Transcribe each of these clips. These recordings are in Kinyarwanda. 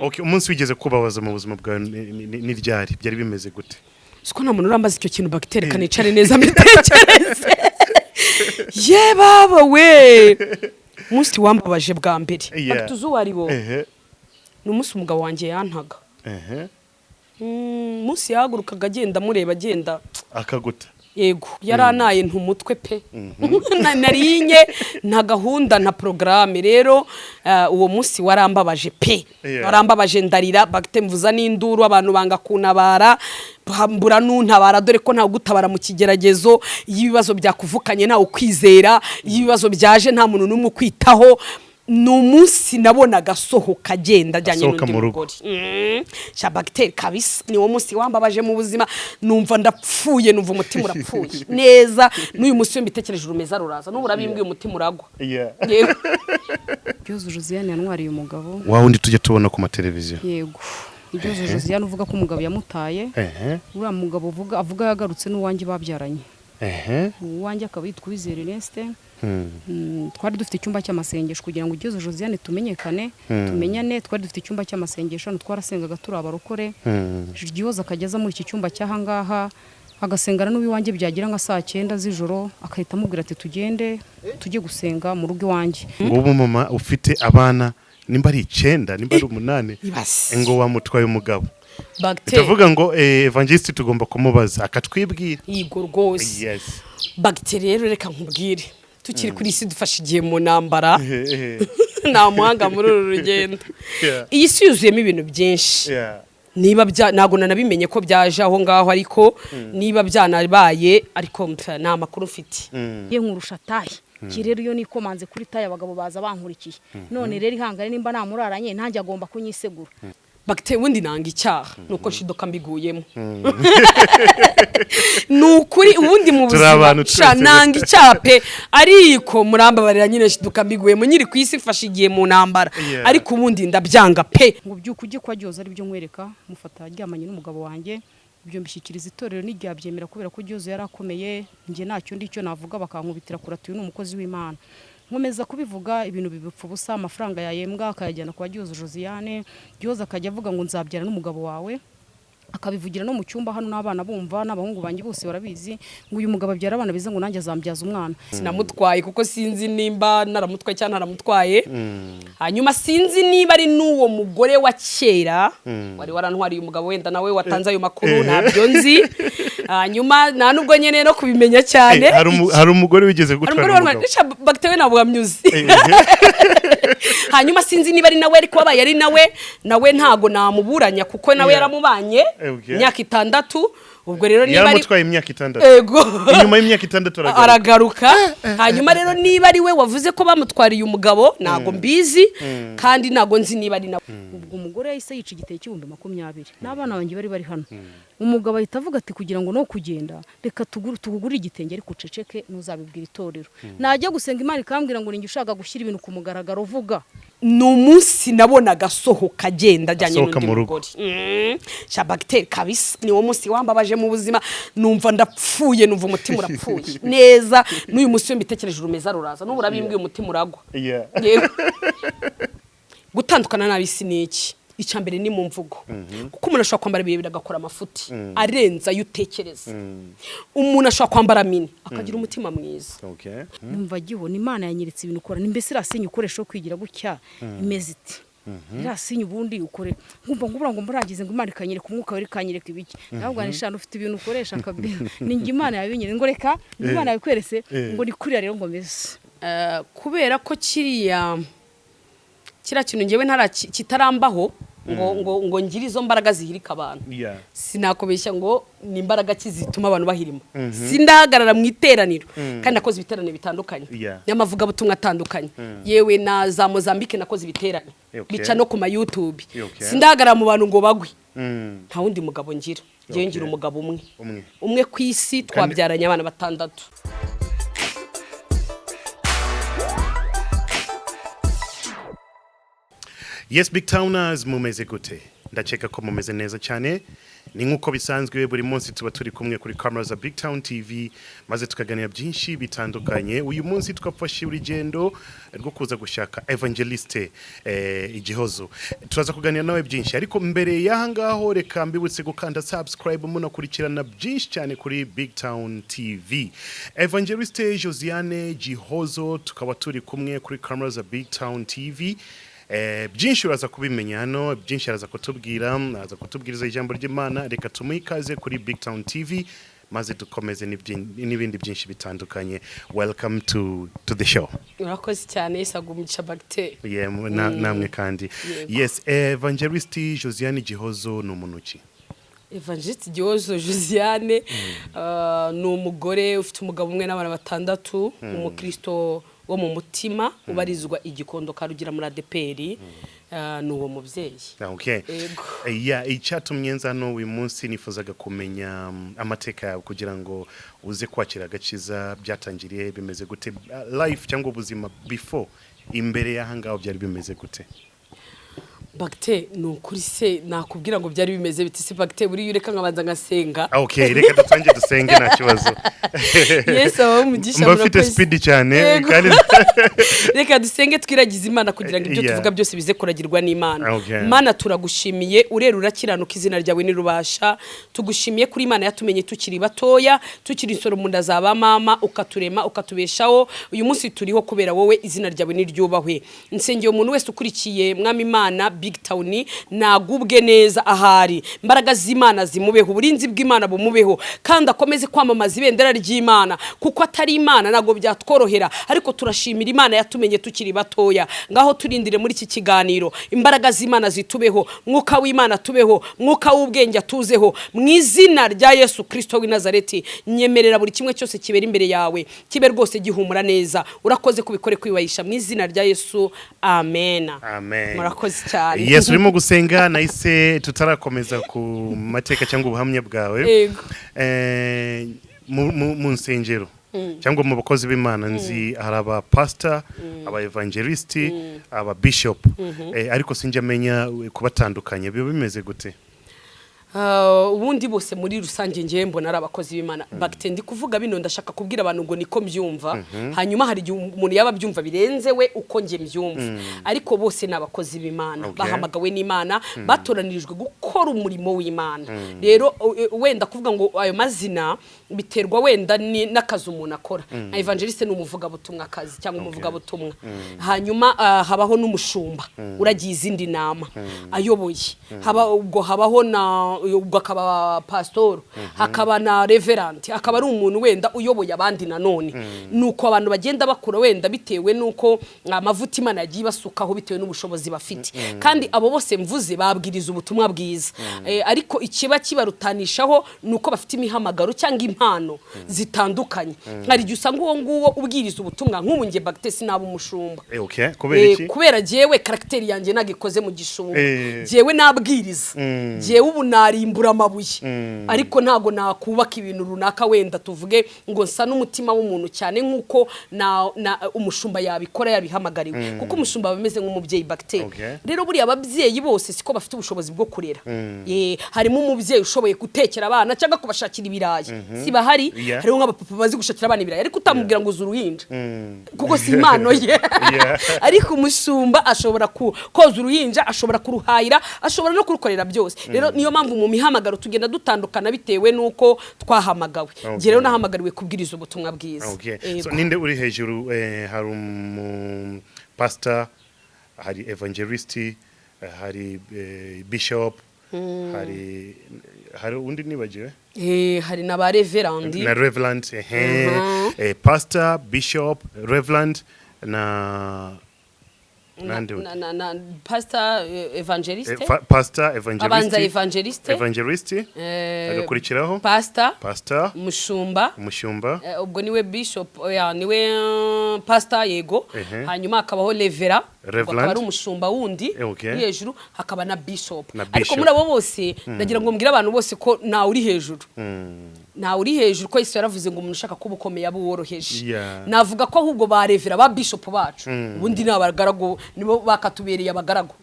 Okay, umunsi wigeze kubabaza mu buzima bwawe ni ryari? Byari bimeze gute? Siko nta muntu urambaza icyo kintu, bagiteri, nicare neza mbitekereze. Ye baba we, umunsi wambabaje bwa mbere, bagituzi uwo ari wo, ni umunsi umugabo wanjye yantaga. Umunsi yahagurukaga agenda, amureba agenda, akaguta. Yego, yaranaye ntumutwe pe. Narinye nta gahunda, nta porogaramu. Rero uwo munsi warambabaje pe. Warambabaje, ndarira bagite, mvuza n'induru, abantu banga kuntabara, mbura n'untabara, dore ko ntawe ugutabara mu kigeragezo. Iyo ibibazo byakuvukanye ntawe ukwizera, iyo ibibazo byaje nta muntu n'umwe ukwitaho. Ni umunsi nabonaga asohoka agenda ajyanye Asohoka n'undi mu rugo. mugore. Sha bagiteri, kabisa ni wo munsi wambabaje mu buzima, numva ndapfuye, numva umutima urapfuye neza. N'uyu munsi iyo mbitekereje urumeza ruraza, n'ubu urabimbwiye umutima uragwa. Yego. Igihozo Josiane yantwariye umugabo. Wa wundi tujya tubona ku mateleviziyo? Yego, Igihozo Josiane uvuga ko umugabo yamutaye. Uriya mugabo uvuga avuga yagarutse n'uwanjye babyaranye. Uwanjye akaba yitwa Uwizeye Ernest. Twari dufite icyumba cy'amasengesho kugira ngo Igihozo Josiane tumenyekane, tumenyane. Twari dufite icyumba cy'amasengesho hano, twarasengaga turi abarokore. Igihozo akajya aza muri iki cyumba cy'ahangaha agasengana n'uwiwanjye, byagira nka saa 9 z'ijoro agahita amubwira ati: "Tugende tujye gusenga mu rugo iwanjye." Ngo ubu mama ufite abana nimba ari 9, nimba ari 8, Ibase. ngo wamutwaye umugabo. Bagiteri. Ndavuga ngo evangeliste tugomba kumubaza akatwibwira. Yego rwose. Bagiteri, rero reka nkubwire, tukiri kuri isi dufashe igihe mu ntambara, nta muhanga muri uru rugendo. Iyi si yuzuyemo ibintu byinshi. Niba bya, ntabwo nanabimenye ko byaje aho ngaho, ariko niba byanabaye, ariko nta makuru mfite. Ye nkurusha taille ki? Rero iyo nikomanze kuri taille, abagabo baza bankurikiye. None rero ihangane, nimba namuraranye nanjye agomba kunyisegura. Bagiteri, ubundi nanga icyaha, nuko nshiduka mbiguyemo. Ni ukuri, ubundi mu Turi buzima abantu sha, twese. nanga icyaha pe, ariko murambabarira nyine nshiduka mbiguyemo nyiri ku isi, mfashe igihe mu ntambara. Ariko ubundi ndabyanga pe. Ngo byuka ujye kwa Gihozo, ari byo nkwereka, mufata aryamanye n'umugabo wanjye. Ibyo mbishyikiriza itorero ntiryabyemera kubera ko Gihozo yari akomeye, njye ntacyo ndicyo navuga, bakankubitira kuratuye ni umukozi w'Imana. Nkomeza kubivuga, ibintu bibipfa ubusa. Amafaranga yayembwa akayajyana kwa Gihozo Josiane. Gihozo akajya avuga ngo nzabyara n'umugabo wawe, akabivugira no mu cyumba hano n'abana bumva, n'abahungu banjye bose barabizi, ngo uyu mugabo abyara abana beza, ngo nanjye azambyaza umwana. Sinamutwaye, kuko sinzi nimba naramutwaye cyangwa ntaramutwaye. Hanyuma sinzi niba ari n'uwo mugore wa kera wari warantwariye umugabo, wenda nawe watanze ayo makuru, ntabyo nzi. Hanyuma nta nubwo nyine no kubimenya cyane. Hari umugore wigeze Hari gutwara umugore wari umugabo? Richard Bagitewe, ntabwo wamyuzi. Hanyuma sinzi niba ari nawe, ariko wabaye ari nawe, nawe ntago namuburanya kuko nawe yaramubanye imyaka 6. Ubwo rero niba ari Yaramutwaye imyaka 6? Ego. Inyuma y'imyaka 6 aragaruka? Aragaruka. Hanyuma rero niba ari we wavuze ko bamutwariye umugabo, ntago mbizi, kandi ntago nzi niba ari nawe. Ubwo umugore yahise yica igitebo 20,000 n'abana banjye bari bari hano. Umugabo ahita avuga ati: "Kugira ngo no kugenda, reka tugugure igitenge, ariko uceceke, ntuzabibwira itorero." Najya gusenga, Imana ikambwira ngo ninjye ushaka gushyira ibintu ku mugaragaro, uvuga. Ni umunsi nabonaga asohoka agenda ajyanye Asohoka n'undi mu rugo. mugore. Sha bagiteri, kabisa ni wo munsi wambabaje mu buzima, numva ndapfuye, numva umutima urapfuye neza. N'uyu munsi iyo mbitekereje urumeza ruraza, n'ubu urabimbwiye umutima uragwa. Yego. Gutandukana n'ab'isi ni iki? Icya mbere ni mu mvugo, kuko umuntu ashobora kwambara birebire agakora amafuti arenze ayo utekereza. Umuntu ashobora kwambara mini akagira umutima mwiza. Numva gihona Imana yanyeretse ibintu ukora, ni mbese iriya signe ukoresha yo kwigira gutya imeze iti? Iriya signe ubundi ukore, nkumva ngo ubura ngo muragize, ngo Imana ikanyereka umwuka wera, ikanyereka ibiki. Ntabwo nishana ufite ibintu ukoresha kabisa, ni njye Imana yabinyeretse, ngo reka ngo Imana yabikweretse, ngo ni kuriya rero ngo meze. Kubera ko kiriya kintu ngewe ntara kitarambaho ngo ngire izo mbaraga zihirika abantu. Sinakubeshya ngo ni imbaraga ki zituma abantu bahirima. Sindahagarara mu iteraniro, kandi nakoze ibiteraniro bitandukanye n'amavugabutumwa atandukanye, yewe na za Mozambique nakoze ibiterane, bica no ku ma YouTube. Sindahagarara mu bantu ngo bagwe. Nta wundi mugabo ngira ngewe, ngira umugabo umwe. Umwe. Umwe ku isi, twabyaranye abana 6. Yes, big towners, mumeze gute? Ndakeka ko mumeze neza cyane. Ni nk'uko bisanzwe, buri munsi tuba turi kumwe kuri camera za Big Town TV, maze tukaganira byinshi bitandukanye. Uyu munsi twafashe urugendo rwo kuza gushaka Evangeliste Igihozo. Turaza kuganira nawe byinshi, ariko mbere y'aha ngaho reka mbibutse gukanda subscribe, munakurikirana byinshi cyane kuri Big Town TV. Evangeliste Josiane Gihozo tukaba turi kumwe kuri camera za Big Town TV. Byinshi uraza kubimenya hano, byinshi araza kutubwira, araza kutubwiriza ijambo ry'Imana. Reka tumuhe ikaze kuri Big Town TV, maze dukomeze n'ibindi byinshi bitandukanye. Welcome to the show. Urakoze cyane, Yesu agumica bagiteri. Yeah, namwe kandi. Yego. Yes, Evangelist Josiane Gihozo ni umuntu ki? Evangeliste Gihozo Josiane ni umugore ufite umugabo umwe n'abana batandatu, umukristo wo mu mutima, ubarizwa Igikondo Karugira muri ADEPR. Ni uwo mubyeyi. Yego. Yeah, icyatumye nza hano uyu munsi, nifuzaga kumenya amateka yawe kugira ngo uze kwakira agakiza. Byatangiriye bimeze gute? Life cyangwa ubuzima before, imbere y'aha ngaho, byari bimeze gute? Bagite, ni ukuri se nakubwira ngo byari bimeze biti se? Bagite, buriya ureka nkabanza ngasenga. Okay, reka dutange dusenge, nta kibazo. Yesu abahe umugisha. Mba mfite Murakoze. speed cyane. Yego. Kandi Reka dusenge, twiragize Imana kugira ngo ibyo tuvuga byose bize kuragirwa n'Imana. Mana, turagushimiye, urera, urakiranuka, izina ryawe nirubasha. Tugushimiye kuri Imana yatumenye tukiri batoya, tukiri insoro mu nda za ba mama, ukaturema, ukatubeshaho. Uyu munsi turiho kubera wowe, izina ryawe niryubahwe. Nsengeye umuntu wese ukurikiye, Mwami Imana, Big Town, nagubwe neza ahari, imbaraga z'Imana zimubeho, uburinzi bw'Imana bumubeho, kandi akomeze kwamamaza ibendera ry'Imana, kuko atari Imana ntabwo byatworohera. Ariko turashimira Imana yatumenye tukiri batoya. Ngaho turindire muri iki kiganiro, imbaraga z'Imana zitubeho, Mwuka w'Imana tubeho, Mwuka w'ubwenge atuzeho, mu izina rya Yesu Kirisito w'i Nazareti. Nyemerera buri kimwe cyose kibera imbere yawe kibe rwose gihumura neza. Urakoze kubikore kwiyubahisha, mu izina rya Yesu, amen. Amen. Murakoze cyane. Yes, urimo gusenga nahise, tutarakomeza ku mateka cyangwa ubuhamya bwawe, Yego. mu nsengero cyangwa mu bakozi b'Imana, nzi hari aba pastor, aba evangelist, aba bishop, ariko sinjya menya kubatandukanya. Biba bimeze gute? Ubundi bose muri rusange ngewe mbona ari abakozi b'Imana. Bagite, ndi kuvuga bino, ndashaka kubwira abantu ngo niko mbyumva. Hanyuma hari igihe umuntu yaba abyumva birenze we uko nge mbyumva, ariko bose ni abakozi b'Imana, bahamagawe n'Imana, batoranirijwe gukora umurimo w'Imana. Rero wenda kuvuga ngo ayo mazina biterwa wenda n'akazi umuntu akora. Nka evangeliste ni umuvugabutumwa akazi cyangwa umuvugabutumwa. Hanyuma habaho n'umushumba uragiye izindi nama ayoboye. Haba ubwo habaho na ubwo akaba pastor, hakaba na reverend, akaba ari umuntu wenda uyoboye abandi nanone. Nuko abantu bagenda bakura wenda bitewe nuko amavuta Imana yagiye basukaho, bitewe n'ubushobozi bafite. Kandi abo bose mvuze babwiriza ubutumwa bwiza. Ariko ikiba kibarutanishaho nuko bafite imihamagaro cyangwa impano zitandukanye. Hari igihe usanga uwo nguwo ubwiriza ubutumwa, nk'ubu njye bagite sinaba umushumba. Okay, kubera iki? Kubera jewe caractère yanjye ntabwo ikoze mu gishumba. Jewe nabwiriza, jewe ubu narimbura amabuye, ariko ntabwo nakubaka ibintu runaka, wenda tuvuge ngo nsa n'umutima w'umuntu cyane nk'uko na umushumba yabikora yabihamagariwe, kuko umushumba aba ameze nk'umubyeyi, bagiteri. Rero buriya ababyeyi bose siko bafite ubushobozi bwo kurera. Harimo umubyeyi ushoboye gutekera abana cyangwa kubashakira ibirayi, si bahari? Yeah. Hariho nk'abapapa bazi gushakira abana ibirayi, ariko utamubwira ngo uzi uruhinja, kuko si impano ye. Ariko umushumba ashobora koza uruhinja, ashobora kuruhahira, ashobora no kurukorera byose. Rero niyo mpamvu mu mihamagaro tugenda dutandukana bitewe n'uko twahamagawe. Njye rero nahamagariwe kubwiriza ubutumwa bwiza. Okay. So Yego. ninde uri hejuru? Hari umu pastor, hari evangelist, hari bishop, hari undi nibagiwe. Hari na ba reverend. Na reverend, ehe. Pastor, bishop, reverend na nande? Na pastor, evangeliste. Pastor, evangelist. Abanza evangeliste. Evangelist. Agakurikiraho pastor, pastor, umushumba. Umushumba. Ubwo niwe bishop, oya, niwe pastor, yego. Hanyuma hakabaho reverend. Ubwo akaba ari umushumba wundi uri hejuru, hakaba na bishop. Na Ariko bishop. muri abo bose, ndagira ngo mbwire abantu bose ko ntawe uri hejuru, ntawe uri hejuru, ko Yesu yaravuze ngo umuntu ushaka kuba ukomeye aba uworoheje. Navuga ko ahubwo ba reverend, ba bishop bacu, ubundi ni abagaragu, nibo bakatubereye abagaragu,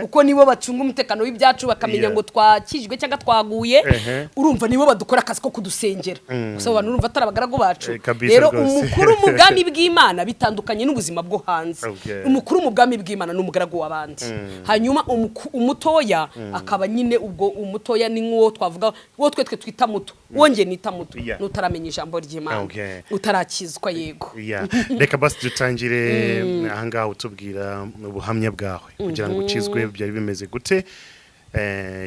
kuko nibo bacunga umutekano w'ibyacu, bakamenya ngo twakijwe cyangwa twaguye. Urumva nibo badukora akazi ko kudusengera gusa. Abo bantu urumva atari abagaragu bacu? Kabisa Rero rwose. umukuru mu bwami bw'Imana bitandukanye n'ubuzima bwo hanze. Umukuru mu bwami bw'Imana ni umugaragu w'abandi, hanyuma umutoya akaba nyine, ubwo umutoya ni nk'uwo twavuga, uwo twe twita muto, uwo njye nita muto, n'utaramenya ijambo ry'Imana, utarakizwa, yego. Yeah. Reka basi dutangire ahangaha, utubwira ubuhamya bwawe kugira ngo ukizwe byari bimeze gute,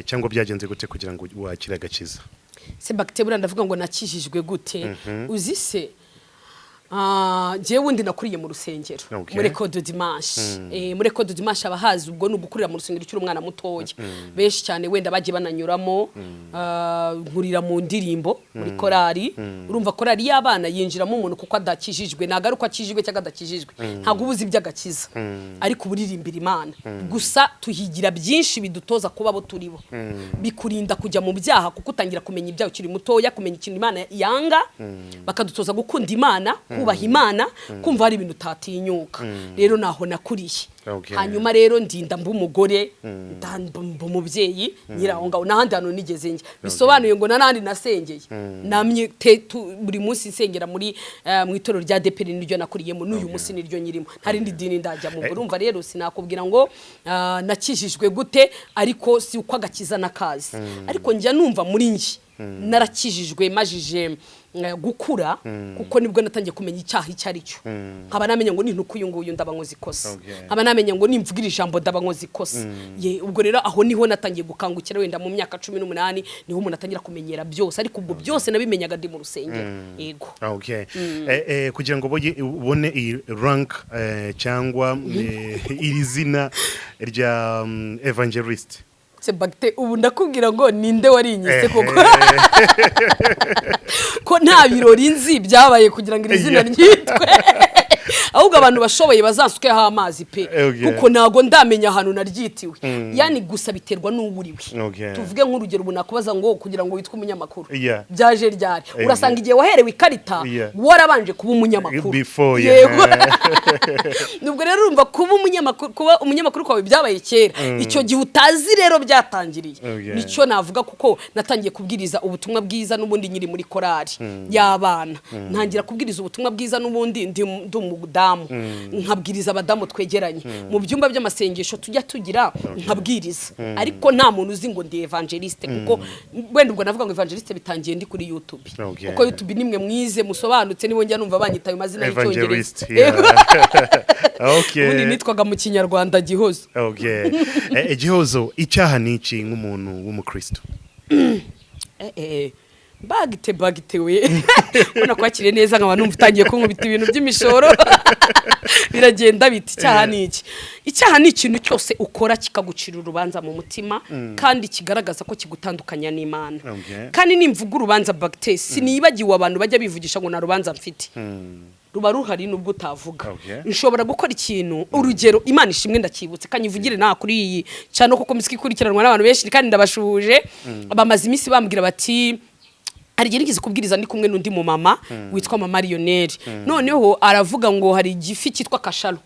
cyangwa byagenze gute kugira ngo wakire agakiza? Se bagite, buriya ndavuga ngo nakijijwe gute? Uzi se, njyewe wundi nakuriye mu rusengero, muri Ecole de Dimanche. Muri Ecole de Dimanche abahazi, ubwo ni ugukurira mu rusengero ukiri umwana mutoya, benshi cyane wenda bagiye bananyuramo. Nkurira mu ndirimbo, muri korali. Urumva korali y'abana yinjiramo umuntu kuko adakijijwe, ntabwo ari uko akijijwe cyangwa adakijijwe, ntabwo uba uzi iby'agakiza, ariko uba uririmbira Imana gusa. Tuhigira byinshi bidutoza kuba abo turi bo, bikurinda kujya mu byaha, kuko utangira kumenya ibyaha ukiri mutoya, kumenya ikintu Imana yanga, bakadutoza gukunda Imana, kubaha Imana, kumva hari ibintu utatinyuka. Rero naho nakuriye. Hanyuma rero ndinda mba umugore, mba umubyeyi, nyiri aho ngaho, n'ahandi hantu nigeze njya, bisobanuye ngo n'ahandi nasengeye namye buri munsi nsengera muri mu itorero rya ADEPR, niryo nakuriyemo, n'uyu munsi niryo nyirimo, nta rindi dini ndajyamo. Ubwo urumva rero sinakubwira ngo nakijijwe gute, ariko si uko agakiza nakazi, ariko njya numva muri njye narakijijwe majije gukura, kuko nibwo natangiye kumenya icyaha icyo ari cyo, nkaba namenya ngo nintuka uyu nguyu ndaba nkoze ikosa, nkaba namenya ngo nimvugira ijambo ndaba nkoze ikosa. Ye, ubwo rero aho niho natangiye gukangukira, wenda mu myaka 18 niho umuntu atangira kumenyera byose, ariko ubwo byose nabimenyaga ndi mu rusengero, yego. Okay. Kugira ngo ubone iyi rank, cyangwa iri zina rya evangelist. Se bagite, ubu ndakubwira ngo ninde warinyise koko, ko nta birori nzi byabaye kugira ngo iri zina ryitwe? Ahubwo abantu bashoboye bazasukeho amazi pe, kuko ntago ndamenya ahantu naryitiwe. Yani gusa biterwa n'uwuriwe. Tuvuge nk'urugero, ubu nakubaza ngo kugira ngo witwe umunyamakuru byaje ryari? Urasanga igihe waherewe ikarita warabanje kuba umunyamakuru. Before, yeah. Yego. Nubwo rero urumva kuba umunyamakuru kwawe byabaye kera, icyo gihe utazi rero byatangiriye. Nicyo navuga, kuko natangiye kubwiriza ubutumwa bwiza n'ubundi nyiri muri korali y'abana, ntangira kubwiriza ubutumwa bwiza n'ubundi ndi umudamu, nkabwiriza abadamu twegeranye mu byumba by'amasengesho tujya tugira, nkabwiriza, ariko nta muntu uzi ngo ndi evangeliste, kuko wenda ubwo navuga ngo evangeliste bitangiye ndi kuri YouTube, kuko YouTube nimwe mwize musobanutse, nibo njya numva banyita ayo mazina y'Icyongereza. Evangelist, yeah. Ubundi nitwaga mu Kinyarwanda Gihozo. Okay. Gihozo, icyaha ni iki nk'umuntu w'umukristo? Bagite, bagite we, ubona kwakiriye neza, nkaba numva utangiye kunkubita ibintu by'imishoro, biragenda biti icyaha ni iki? Icyaha ni ikintu cyose ukora kikagucira urubanza mu mutima, kandi kigaragaza ko kigutandukanya n'Imana. Kandi nimvuga urubanza, bagite, sinibagiwe abantu bajya bivugisha ngo nta rubanza mfite. Ruba ruhari nubwo utavuga. Nshobora gukora ikintu, urugero, Imana ishimwe ndakibutse, kanyivugire nta kuri iyi cyane, kuko misiki ikurikiranwa n'abantu benshi kandi ndabashuhuje. Bamaze iminsi bambwira bati hari igihe nigeze kubwiriza ndi kumwe n'undi mumama witwa Mama Lionel, noneho aravuga ngo hari igifi cyitwa kashalo.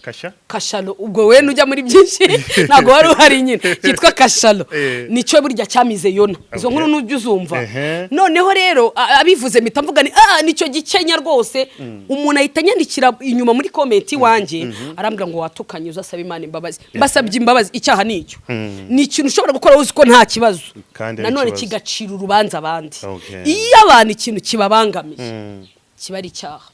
Kasha? Kashalo, ubwo we nujya muri byinshi ntabwo wari uhari nyine, cyitwa kashalo. Nicyo burya cyamize Yona. Izo nkuru nujya uzumva. Noneho rero abivuze mpita mvuga ni nicyo gikenya rwose. Umuntu ahita anyandikira inyuma muri comment iwanjye, arambwira ngo watukanye, uzasaba Imana imbabazi. Mbasabye imbabazi. Icyaha ni icyo, ni ikintu ushobora gukora uzi ko nta kibazo, Kandi ari nanone ikibazo. kigacira urubanza abandi. Iyo abantu ikintu kibabangamiye, kiba ari icyaha.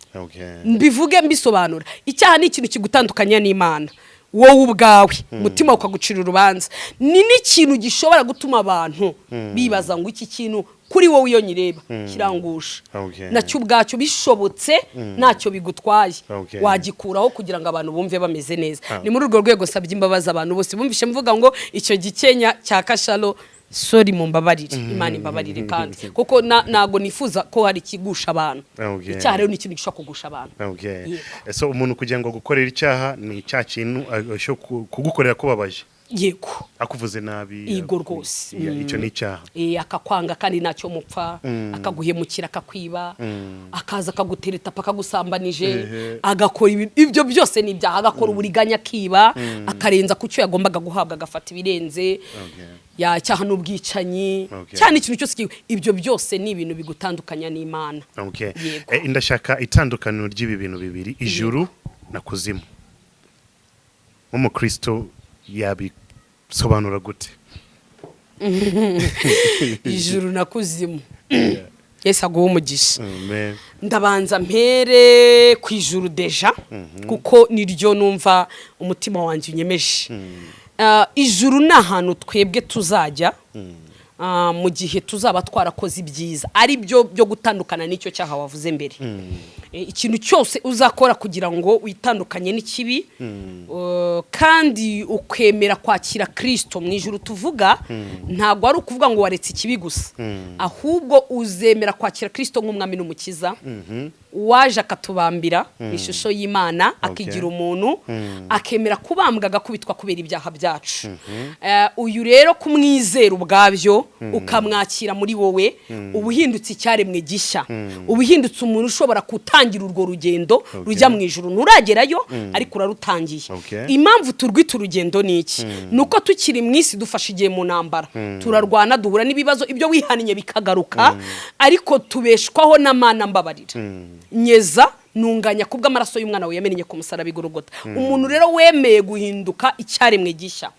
Mbivuge mbisobanura: icyaha ni ikintu kigutandukanya n'Imana wowe ubwawe, umutima ukagucira urubanza. Ni n'ikintu gishobora gutuma abantu bibaza ngo iki kintu kuri wowe iyo nyireba kirangusha. Nacyo ubwacyo bishobotse ntacyo bigutwaye, wagikuraho kugira ngo abantu bumve bameze neza. Ni muri urwo rwego nsabye imbabazi abantu bose bumvishe mvuga ngo icyo gikenya cya kashalo. Sorry, mumbabarire, Imana imbabarire kandi, kuko ntago nifuza ko hari ikigusha abantu. Icyaha rero ni ikintu gishobora kugusha abantu. Yego. Ese umuntu kugira ngo agukorere icyaha ni cya kintu ashobora kugukorera kubabaje, akuvuze nabi? Yego rwose. Yeah, icyo ni icyaha. Akakwanga kandi ntacyo mupfa, akaguhemukira, akakwiba, akaza akagutereta paka agusambanije, agakora ibyo byose ni ibyaha, agakora uburiganya, akiba, akarenza ku cyo yagombaga guhabwa, agafata ibirenze. Ya, cyaha n'ubwicanyi, cyane ikintu cyose ibyo byose ni ibintu bigutandukanya n'Imana. Yego. Ndashaka itandukaniro ry'ibi bintu bibiri, ijuru na kuzimu. Nk'umukristo yabisobanura gute? Ijuru na kuzimu, Yesu aguha umugisha. Amen. Ndabanza mpere ku ijuru déjà, kuko niryo numva umutima wanjye unyemeje. Ijuru ni ahantu twebwe tuzajya mu gihe tuzaba twarakoze ibyiza, ari byo byo gutandukana n'icyo cyaha wavuze mbere. Ikintu cyose uzakora kugira ngo witandukanye n'ikibi, kandi ukemera kwakira Kirisito mu ijuru tuvuga, ntabwo ari ukuvuga ngo waretse ikibi gusa, ahubwo uzemera kwakira Kirisito nk'umwami n'umukiza waje akatubambira mu ishusho y'Imana, akigira umuntu, akemera kubambwa, agakubitwa kubera ibyaha byacu. Uyu rero kumwizera ubwabyo, ukamwakira muri wowe, uba uhindutse icyaremwe gishya, uba uhindutse umuntu ushobora gutangira urwo rugendo rujya mu ijuru. Nturagerayo, ariko urarutangiye. Impamvu turwita urugendo ni iki? Ni uko tukiri mu isi dufashe igihe mu ntambara, turarwana, duhura n'ibibazo, ibyo wihannye bikagaruka, ariko tubeshwaho n'amana mbabarira, nyeza, ntunganya kubw'amaraso y'umwana we yamennye ku musaraba i Gologota. Umuntu rero wemeye guhinduka icyaremwe gishya,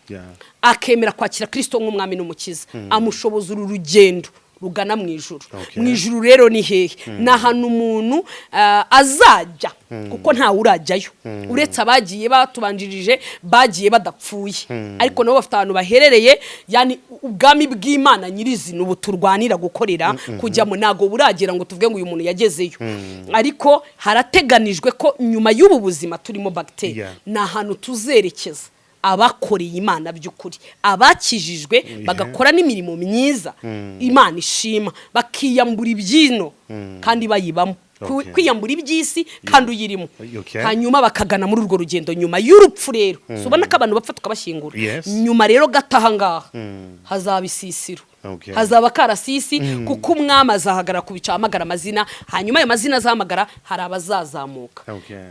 akemera kwakira Kirisito nk'umwami n'umukiza, amushoboza uru rugendo rugana mu ijuru. Mu ijuru rero ni hehe? Ni ahantu umuntu azajya, kuko ntawe urajyayo uretse abagiye batubanjirije, bagiye badapfuye, ariko nabo bafite ahantu baherereye, yani ubwami bw'Imana nyirizina ubu turwanira gukorera kujyamo. Ntabwo buragera ngo tuvuge ngo uyu muntu yagezeyo, ariko harateganijwe ko nyuma y'ubu buzima turimo bagiteri, ni ahantu tuzerekeza abakoreye Imana by'ukuri, abakijijwe, bagakora n'imirimo myiza Imana ishima, bakiyambura ibyino kandi bayibamo, kwiyambura iby'isi kandi uyirimo, hanyuma bakagana muri urwo rugendo nyuma y'urupfu. Rero si ubona ko abantu bapfa tukabashyingura? Nyuma rero gato aha ngaha hazaba isisiro, hazaba karasisi, kuko umwami azahagarara ku bicu, ahamagara amazina, hanyuma ayo mazina azahamagara hari abazazamuka.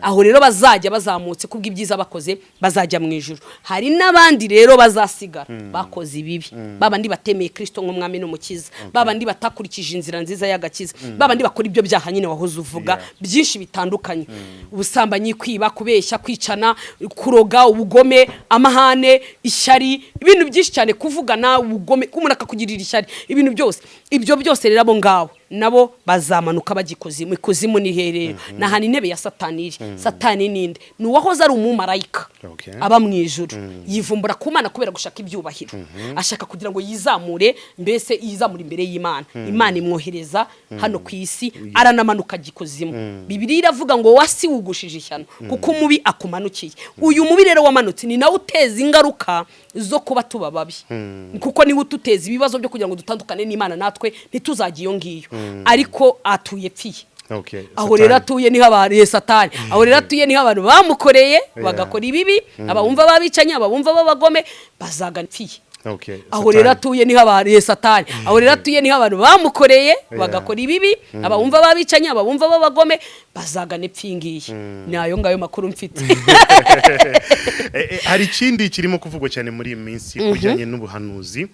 Aho rero bazajya bazamutse kubw'ibyiza bakoze, bazajya mu ijuru. Hari n'abandi rero bazasigara bakoze ibibi, babandi batemeye Kirisito nk'umwami n'umukiza, babandi batakurikije inzira nziza y'agakiza, babandi bakora ibyo byaha nyine wahoze uvuga byinshi bitandukanye: ubusambanyi, kwiba, kubeshya, kwicana, kuroga, ubugome, amahane, ishyari, ibintu byinshi cyane, kuvugana ubugome, umuntu akakugirira ishyari, ibintu byose ibyo byose. Rero abo ngabo nabo bazamanuka bajya ikuzimu. Ikuzimu ni hehe? Ni ahantu intebe ya Satani iri. Satani ninde? Ni uwahoze ari umumarayika aba mu ijuru, yivumbura ku Mana kubera gushaka ibyubahiro, ashaka kugira ngo yizamure, mbese yizamure imbere y'Imana. Imana imwohereza hano ku isi, aranamanuka ajya ikuzimu. Bibiliya iravuga ngo wasi wugushije ishyano kuko umubi akumanukiye. Uyu mubi rero wamanutse ni nawe uteza ingaruka zo kuba tuba babi, kuko niwe ututeza ibibazo byo kugira ngo dutandukane n'Imana, natwe ntituzajye iyo ngiyo, ariko atuye pfiye. Aho rero Satani. atuye niho abantu, Satani, aho rero atuye niho abantu bamukoreye, bagakora ibibi, abawumva babicanye, abawumva b'abagome bazagana pfiye. Aho Satani. rero atuye niho abantu, Satani, aho rero atuye niho abantu bamukoreye, bagakora ibibi, abawumva babicanye, abawumva b'abagome bazagana epfo. Iyi ngiyi ni ayo ngayo makuru mfite. Hari ikindi kirimo kuvugwa cyane muri iyi minsi ku bijyanye n'ubuhanuzi.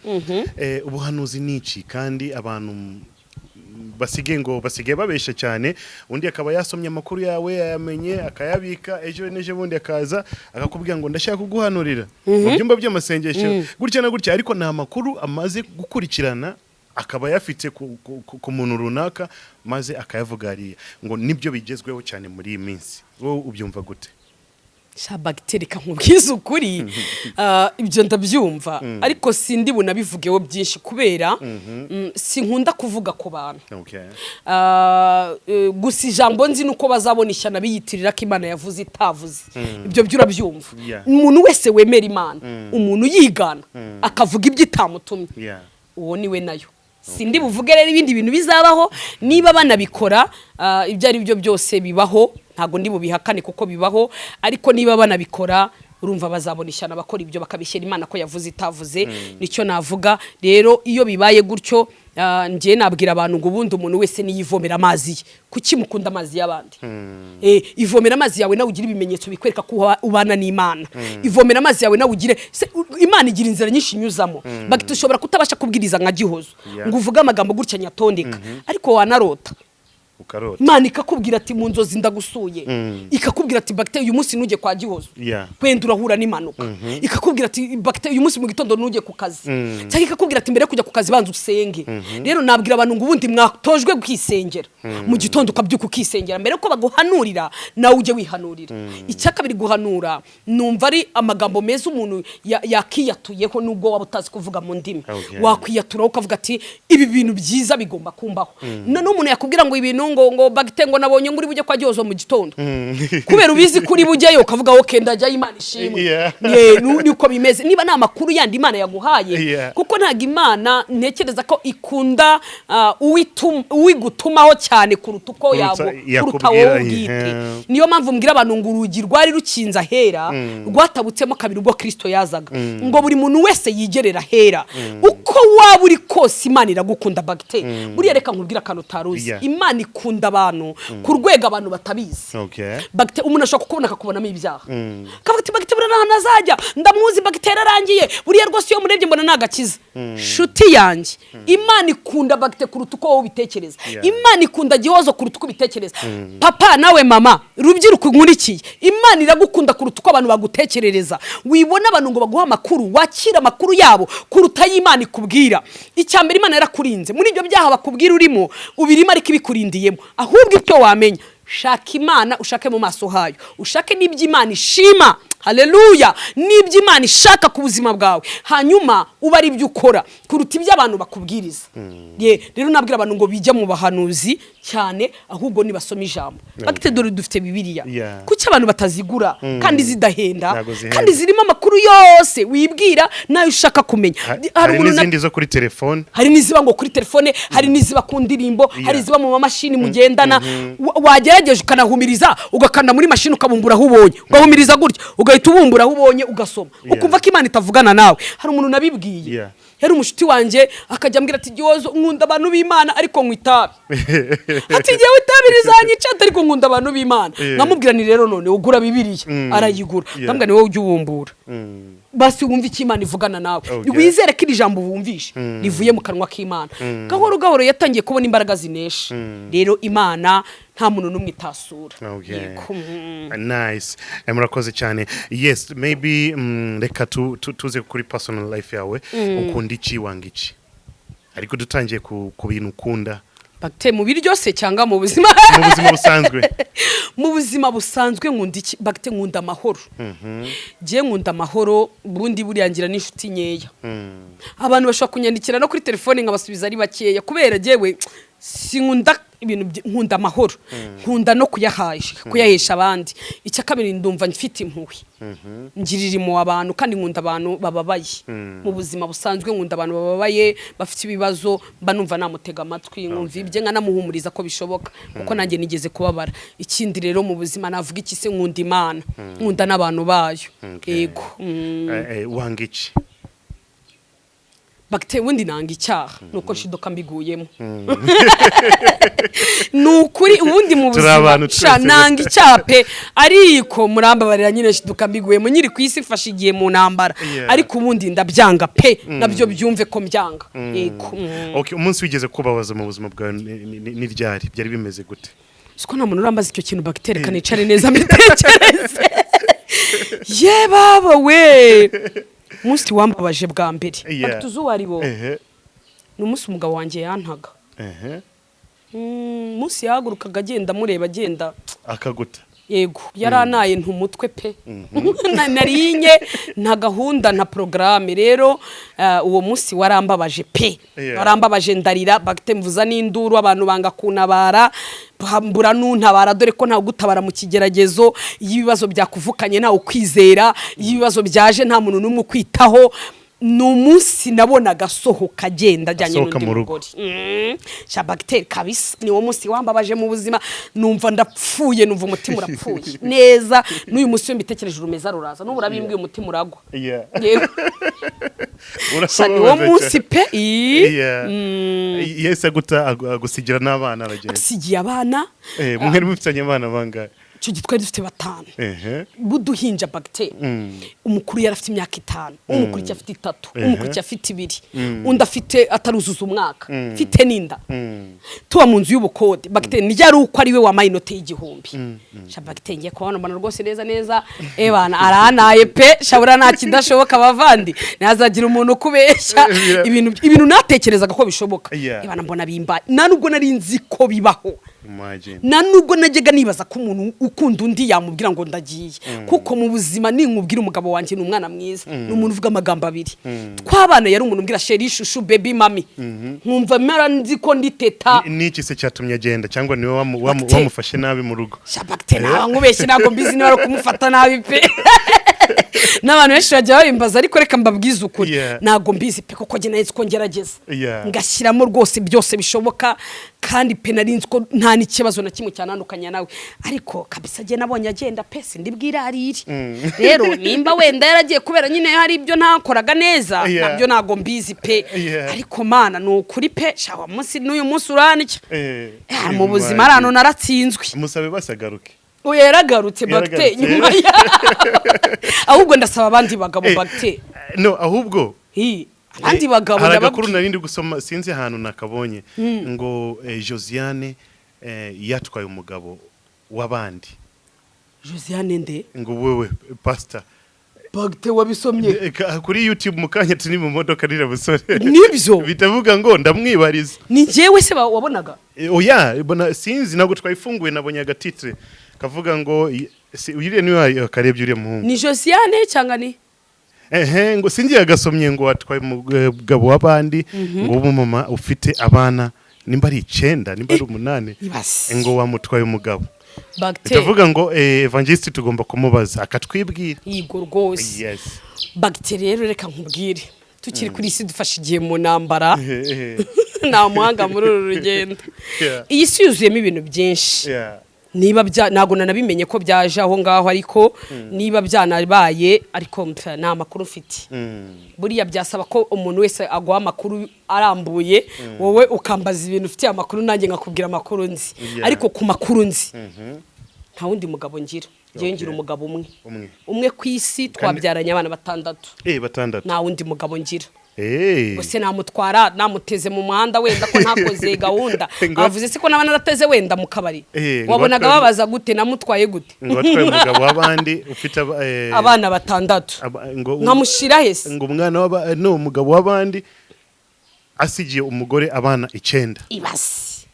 Ubuhanuzi ni iki? Kandi abantu basigaye ngo basigaye babesha cyane, undi akaba yasomye amakuru yawe, yayamenye, akayabika, ejo n'ejo bundi akaza akakubwira ngo ndashaka kuguhanurira mu byumba by'amasengesho gutya na gutya, ariko ni amakuru amaze gukurikirana, akaba yafite ku muntu runaka, maze akayavuga hariya ngo nibyo bigezweho cyane muri iyi minsi. Wowe ubyumva gute? Sha bagiteri, nkubwize ukuri, ibyo ndabyumva, ariko sindi bunabivugeho byinshi kubera sinkunda kuvuga ku bantu. Gusa ijambo nzi ni uko bazabona ishyano biyitirira ko Imana yavuze itavuze. Ibyo byo urabyumva? Yeah. Umuntu wese wemera Imana, umuntu yigana akavuga ibyo itamutumye, Uwo ni we nayo. Sindi buvuge rero ibindi bintu bizabaho niba banabikora. Ibyo ari byo byose bibaho, ntabwo ndi bubihakane kuko bibaho. Ariko niba banabikora, urumva bazabona ishyano abakora ibyo, bakabishyira Imana ko yavuze itavuze. Nicyo navuga rero. Iyo bibaye gutyo, njye nabwira abantu ngo ubundi umuntu wese niyivomera amazi ye. Kuki mukunda amazi y'abandi? Ivomera amazi yawe, nawe ugire ibimenyetso bikwereka ko ubana n'Imana. Ivomera amazi yawe, nawe ugire Imana igira inzira nyinshi inyuzamo. Bagita ushobora kutabasha kubwiriza nka Gihozo ngo uvuge amagambo gutya nyatondeka, ariko wanarota. Ukarota. Imana ikakubwira ati: "Mu nzozi ndagusuye." Ikakubwira ati: "Bagite, uyu munsi ntujye kwa Gihozo, wenda urahura n'impanuka." Ikakubwira ati: "Bagite, uyu munsi mu gitondo ntujye ku kazi." Cyangwa ikakubwira ati: "Mbere yo kujya ku kazi, banza usenge." Rero nabwira abantu ngo ubundi mwatojwe kwisengera. Mu gitondo ukabyuka ukisengera mbere yuko baguhanurira, nawe ujye wihanurira. Icya kabiri, guhanura numva ari amagambo meza umuntu yakiyatuyeho nubwo waba utazi kuvuga mu ndimi. Wakwiyaturaho ukavuga ati: "Ibi bintu byiza bigomba kumbaho." Noneho umuntu yakubwira ngo ibintu ngo bagite, ngo nabonye ngo uri bujye kwa Gihozo mu gitondo, kubera ubizi ko uri bujyeyo, ukavuga: "Okay, ndajyayo, Imana ishimwe." Niko bimeze niba nta makuru yandi Imana yaguhaye. Kuko ntabwo Imana, ntekereza ko ikunda uwigutumaho cyane kuruta uko Kuruta kuruta yakubwira, wowe ubwite. Niyo mpamvu mbwira abantu ngo urugi rwari rukinze ahera rwatabutsemo kabiri ubwo Kirisito yazaga, ngo buri muntu wese yigerera ahera. Uko waba uri kose, Imana iragukunda. Bagite, buriya reka nkubwire akantu utaruzi. Imana ikunda abantu ku rwego abantu batabizi. Bagite, umuntu ashobora kukubona akakubonamo ibyaha, akavuga ati: "Bagite buriya nta hantu azajya, ndamuzi, bagite yararangiye, buriya rwose iyo murebye mbona nagakiza." Shuti yanjye, Imana ikunda bagite kuruta uko wowe ubitekereza. Imana ikunda Gihozo kuruta uko ubitekereza. Papa nawe mama, rubyiruko nkurikiye, Imana iragukunda kuruta uko abantu bagutekerereza. Wibona abantu ngo baguhe amakuru, wakira amakuru yabo kuruta ay'Imana ikubwira. Icya mbere, Imana yarakurinze muri ibyo byaha bakubwira urimo, ubirimo ariko ibikurindiyemo. Ahubwo icyo wamenya, shaka Imana, ushake mu maso hayo, ushake n'ibyo Imana ishima, haleluya, n'ibyo Imana ishaka ku buzima bwawe, hanyuma uba ari ibyo ukora kuruta ibyo abantu bakubwiriza. Ye, rero nabwira abantu ngo bijya mu bahanuzi cyane, ahubwo nibasoma ijambo. Bagite, dore dufite Bibiliya. Kuki abantu batazigura kandi zidahenda? Ntabwo zihenda. Kandi zirimo amakuru yose wibwira nayo ushaka kumenya. Hari umuntu n'izindi zo kuri telefone. Hari n'iziba ngo kuri telefone, hari n'iziba ku ndirimbo, hari iziba mu mamashini mugendana. Wagerageje ukanahumiriza, ugakanda muri mashini, ukabumbura aho ubonye, ugahumiriza gutya, ugahita ubumbura aho ubonye, ugasoma, ukumva ko Imana itavugana nawe. Hari umuntu nabibwiye, yari umushuti wanjye, akajya ambwira ati: "Gihozo, nkunda abantu b'Imana ariko nywa itabi." Ati: "Ngewe itabi rizanyica, ariko nkunda abantu b'Imana." Nkamubwira ni: "Rero none ugura Bibiliya." Arayigura. Ndamubwira ni: "Wowe ujye ubumbura, basi wumve icyo Imana ivugana nawe, wizere ko iri jambo wumvishe rivuye mu kanwa k'Imana." Gahoro gahoro yatangiye kubona imbaraga zinesha. Rero Imana nta muntu n'umwe itasura. Yego. Nice. Murakoze cyane. Yes, maybe reka tuze kuri personal life yawe. Ukunda iki, wanga iki? Ariko dutangiye ku bintu ukunda. Bagite, mu biryo se cyangwa mu buzima? Mu buzima busanzwe. Mu buzima busanzwe nkunda iki? Bagite, nkunda amahoro. Ngiye nkunda amahoro. Ubundi buriya ngira n'inshuti nkeya. Abantu bashobora kunyandikira no kuri telefone nkabasubiza ari bakeya, kubera jyewe sinkunda ibintu nkunda amahoro, nkunda no kuyahesha abandi. Icya kabiri, ndumva mfite impuhwe, ngirira impuhwe abantu, kandi nkunda abantu bababaye. Mu buzima busanzwe nkunda abantu bababaye, bafite ibibazo. Mba numva namutega amatwi, nkumva ibye, nkanamuhumuriza ko bishoboka, kuko nanjye nigeze kubabara. Ikindi rero mu buzima navuga iki se? Nkunda Imana, nkunda n'abantu bayo. Yego. Wanga iki? Bagite, ubundi nanga icyaha, nuko nshiduka mbiguyemo. Ni ukuri, ubundi mu Turi buzima abantu sha, twese. nanga icyaha pe, ariko murambabarira nyine nshiduka mbiguyemo. Nyiri ku isi mfashe igihe mu ntambara. Ariko ubundi ndabyanga pe, nabyo byumve ko mbyanga. Yego. Okay, umunsi wigeze kubabaza mu buzima bwawe ni ryari? Byari bimeze gute? Siko nta muntu urambaza icyo kintu. Bagiteri, reka nicare neza mbitekereze. Ye baba we, umunsi wambabaje bwa mbere, bagite, uzi uwo ari wo? Ni umunsi umugabo wanjye yantaga. Umunsi yahagurukaga agenda, amureba agenda. Akaguta. Yego, yaranaye ntumutwe pe. Narinye nta gahunda, nta porogaramu. Rero uwo munsi warambabaje pe. Warambabaje, ndarira. Bagite, mvuza n'induru, abantu banga kuntabara, mbura n'untabara, dore ko ntawe ugutabara mu kigeragezo. Iyo ibibazo byakuvukanye ntawe ukwizera, iyo ibibazo byaje nta muntu n'umwe ukwitaho. Ni umunsi nabonaga asohoka, agenda ajyanye Asohoka n'undi mu rugo. mugore. Sha bagiteri, kabisa ni wo munsi wambabaje mu buzima. Numva ndapfuye, numva umutima urapfuye neza. N'uyu munsi iyo mbitekereje, urumeza ruraza. N'ubu urabimbwiye, umutima uragwa. Yego. Sha, ni wo Urababaza munsi cyane. pe. Ii. Yese aguta, agusigira n'abana, aragenda. Asigiye abana. Mwari mufitanye abana bangahe? Icyo gihe twari dufite batanu buduhinja bagiteri. Umukuru yari afite imyaka 5, umukurikiye afite 3, umukurikiye afite 2, undi afite ataruzuza umwaka, mfite n'inda, tuba mu nzu y'ubukode. Bagiteri nijya ari uko ari we wampaye inote y'1000. Sha bagiteri, ngiye kubona mbona rwose neza neza ebana aranaye pe. Shabura nta kidashoboka abavandi, ntihazagira umuntu ukubeshya. Ibintu natekerezaga ko bishoboka, ebana mbona bimbaye, nta nubwo nari nzi ko bibaho. Imagine. Nta nubwo najyaga nibaza ko umuntu ukunda undi yamubwira ngo ndagiye, kuko mu buzima ninkubwira, umugabo wanjye ni umwana mwiza, ni umuntu uvuga amagambo abiri. Twabana yari umuntu umbwira chéri, chouchou, baby, mami, nkumva mara nzi ko ndi teta. Ni iki se cyatumye agenda? Cyangwa niwe Bagiteri. wamufashe nabi mu rugo? Shabagite, ntawe nkubeshye, ntabwo mbizi niba ari ukumufata nabi pe. N'abantu benshi bajya babimbaza, ariko reka mbabwize ukuri, ntabwo mbizi pe, kuko njye nari nzi ko ngerageza, ngashyiramo rwose byose bishoboka, kandi pe nari nzi ko nta n'ikibazo na kimwe cyanandukanya nawe. Ariko kabisa njye nabonye agenda pe, sindi bwirarire. Rero nimba wenda yaragiye kubera nyine hari ibyo ntakoraga neza, nabyo ntabwo mbizi pe. Ariko mana, ni ukuri pe, shawa munsi n'uyu munsi urandya. Mu buzima hari ahantu naratsinzwe. Musabe basagaruke. Oya, yaragarutse bagite. Yaragarutse. Nyuma ya ahubwo ndasaba abandi bagabo bagite. No, ahubwo Hi, abandi bagabo hari agakuru ndababwira. nari ndi gusoma, sinzi ahantu nakabonye, ngo Josiane yatwaye umugabo w'abandi. Josiane nde? Ngo wewe pastor. Bagite, wabisomye? Kuri YouTube mu kanya turi mu modoka rira musore. Nibyo. Bitavuga ngo ndamwibariza. Ni njyewe se wabonaga? Oya, bona sinzi, ntabwo twayifunguye, nabonye agatitre kavuga ngo uriya niwe akarebye uriya muhungu. Ni Josiane cyangwa ni Ehe, ngo sinzi yagasomye ngo watwaye umugabo w'abandi, ngo w'umumama ufite abana nimba ari 9, nimba ari 8, Ibase. ngo wamutwaye umugabo. Bagite. Bitavuga ngo evangeliste tugomba kumubaza akatwibwira. Yego rwose. Bagite, rero reka nkubwire, tukiri kuri isi dufashe igihe mu ntambara, nta muhanga muri uru rugendo. Iyi si yuzuyemo ibintu byinshi. Niba bya ntabwo nanabimenye ko byaje aho ngaho, ariko niba byanabaye, ariko nta makuru mfite. Buriya byasaba ko umuntu wese aguha amakuru arambuye, wowe ukambaza ibintu ufitiye amakuru, nanjye nkakubwira amakuru nzi. Ariko ku makuru nzi, nta wundi mugabo ngira. Ngewe ngira umugabo umwe. Umwe. Umwe ku isi, twabyaranye abana batandatu. Batandatu. Nta wundi mugabo ngira. Gusa namutwara namuteze mu muhanda wenda ko ntakoze gahunda? Avuze se ko naba narateze wenda mu kabari? Wabonaga babaza gute? Namutwaye gute? Ngo watwaye umugabo w'abandi ufite Abana batandatu. Ngo Nkamushyira hese? Ngo umwana w'aba, no, umugabo w'abandi asigiye umugore abana 9. Ibase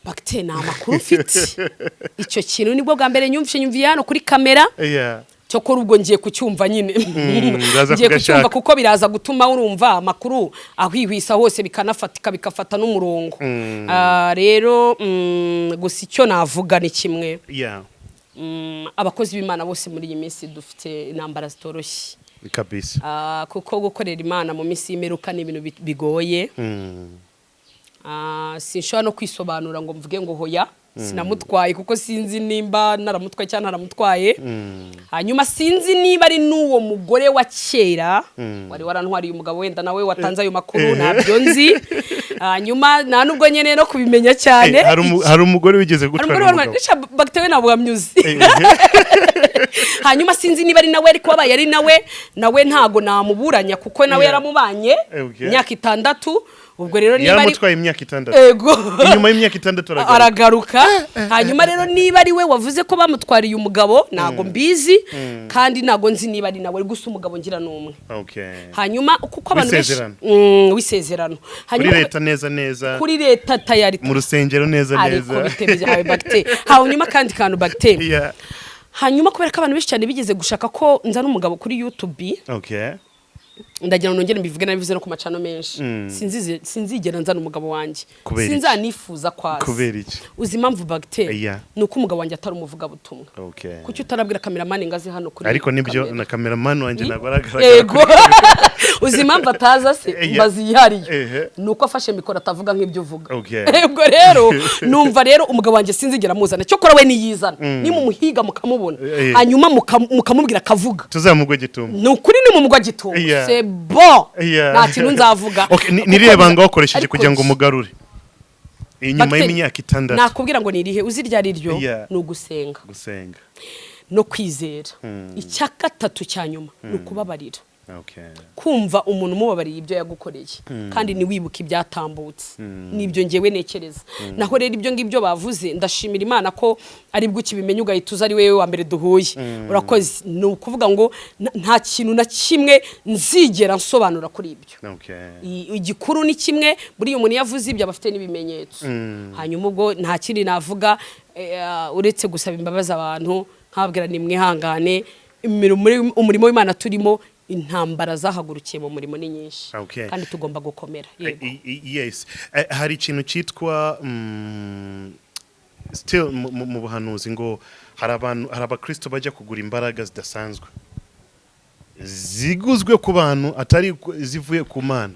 bagite, ni amakuru mfite. Icyo kintu nibwo bwa mbere nyumvishe, nyumviye hano kuri kamera. Cyokora ubwo ngiye kucyumva nyine. Uraza Ngiye kucyumva kugashaka. kuko biraza gutuma urumva amakuru ahwihwisa hose, bikanafatika, bigafata n'umurongo. Rero gusa icyo navuga ni kimwe. Abakozi b'Imana bose muri iyi minsi dufite intambara zitoroshye. Kuko gukorera Imana mu minsi y'imperuka ni ibintu bigoye. Sinshobora no kwisobanura ngo mvuge ngo hoya sinamutwaye, kuko sinzi nimba naramutwaye cyangwa ntaramutwaye. Hanyuma sinzi niba ari n'uwo mugore wa kera wari warantwariye umugabo, wenda nawe watanze ayo makuru, ntabyo nzi. Hanyuma nta nubwo nkeneye no kubimenya cyane. Hari umugore wigeze Hari gutwara umugore umugabo. wari bagitewe na buhamyuzi. Hanyuma sinzi niba ari nawe, ariko wabaye ari nawe, nawe ntago namuburanya, kuko nawe yaramubanye imyaka 6. Ubwo rero niba ari Yaramutwaye imyaka 6. Ego. Inyuma y'imyaka 6 aragaruka. Aragaruka. Hanyuma rero niba ari we wavuze ko bamutwariye umugabo, ntago mbizi, kandi ntago nzi niba ari nawe. Gusa umugabo ngira ni umwe. Hanyuma kuko abantu benshi W'isezerano. W'isezerano. Kuri Hanyuma leta neza neza. Kuri leta tayari. Mu rusengero neza Ariko neza. bite byawe bagite? Hanyuma kandi kantu bagite. Hanyuma kubera ko abantu benshi cyane bigeze gushaka ko nzana umugabo kuri YouTube, Ndagira ngo nongere mbivuge, nabivuze no ku macano menshi. Sinzigera nzana umugabo wanjye. Kubera iki? Sinzanifuza kwaza. Kubera iki? Uzi impamvu, bagiteri? Yeah. Ni uko umugabo wanjye atari umuvugabutumwa. Kuki utarabwira cameraman ngo aze hano kuri Ariko nibyo kamera? Na cameraman wanjye ntabwo aragaragara. Yego, uzi impamvu ataza se? Mbazi yihariye. Ni uko afashe mikoro atavuga nk'ibyo uvuga. Ubwo rero numva rero umugabo wanjye sinzigera amuzana. Cyokora we niyizana, nimumuhiga mukamubona, hanyuma mukamubwira akavuga. Tuzamugwe gitumo. Ni ukuri, ni mu mugwa gitumo. C'est bon. Nta kintu nzavuga. Okay, Kuko ni irihe banga wakoresheje ariko kugira ngo umugarure inyuma Bagiteri, y'imyaka 6? Nakubwira ngo ni irihe, uzi iryo ari ryo? Ni ugusenga. Gusenga. No kwizera. Icya gatatu cya nyuma ni ukubabarira. Kumva umuntu umubabariye ibyo yagukoreye kandi ntiwibuke ibyatambutse, nibyo ngewe ntekereza. Naho rero ibyo ngibyo bavuze, ndashimira Imana ko aribwo ukibimenya, ugahita uza ari wowe wa mbere duhuye. Urakoze. Ni ukuvuga ngo nta kintu na kimwe nzigera nsobanura kuri ibyo. Igikuru ni kimwe, buriya umuntu iyo avuze ibyo aba afite n'ibimenyetso. Hanyuma ubwo nta kindi navuga uretse gusaba imbabazi abantu, nkababwira ni mwihangane. Umurimo w'Imana turimo, intambara zahagurukiye mu murimo ni nyinshi kandi tugomba gukomera. Yego. Yes. Hari ikintu cyitwa still mu buhanuzi ngo hari abantu, hari abakristo bajya kugura imbaraga zidasanzwe ziguzwe ku bantu, atari zivuye ku Mana.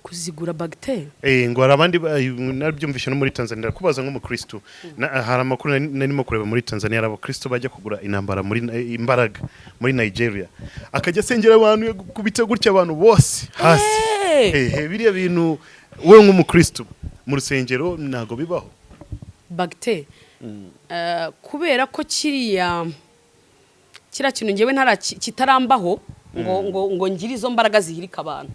Kuzigura, bagiteri? Ngo hari abandi nabyumvishe no muri Tanzania, kubaza nk'umukristo. Hari amakuru narimo kureba muri Tanzania, hari abakristo bajya kugura intambara muri imbaraga muri Nigeria, akajya asengera abantu, kubita gutya abantu bose hasi. Biriya bintu wowe nk'umukristo mu rusengero ntabwo bibaho? Bagiteri, kubera ko kiriya kintu ngewe ntara kitarambaho ngo ngire izo mbaraga zihirika abantu.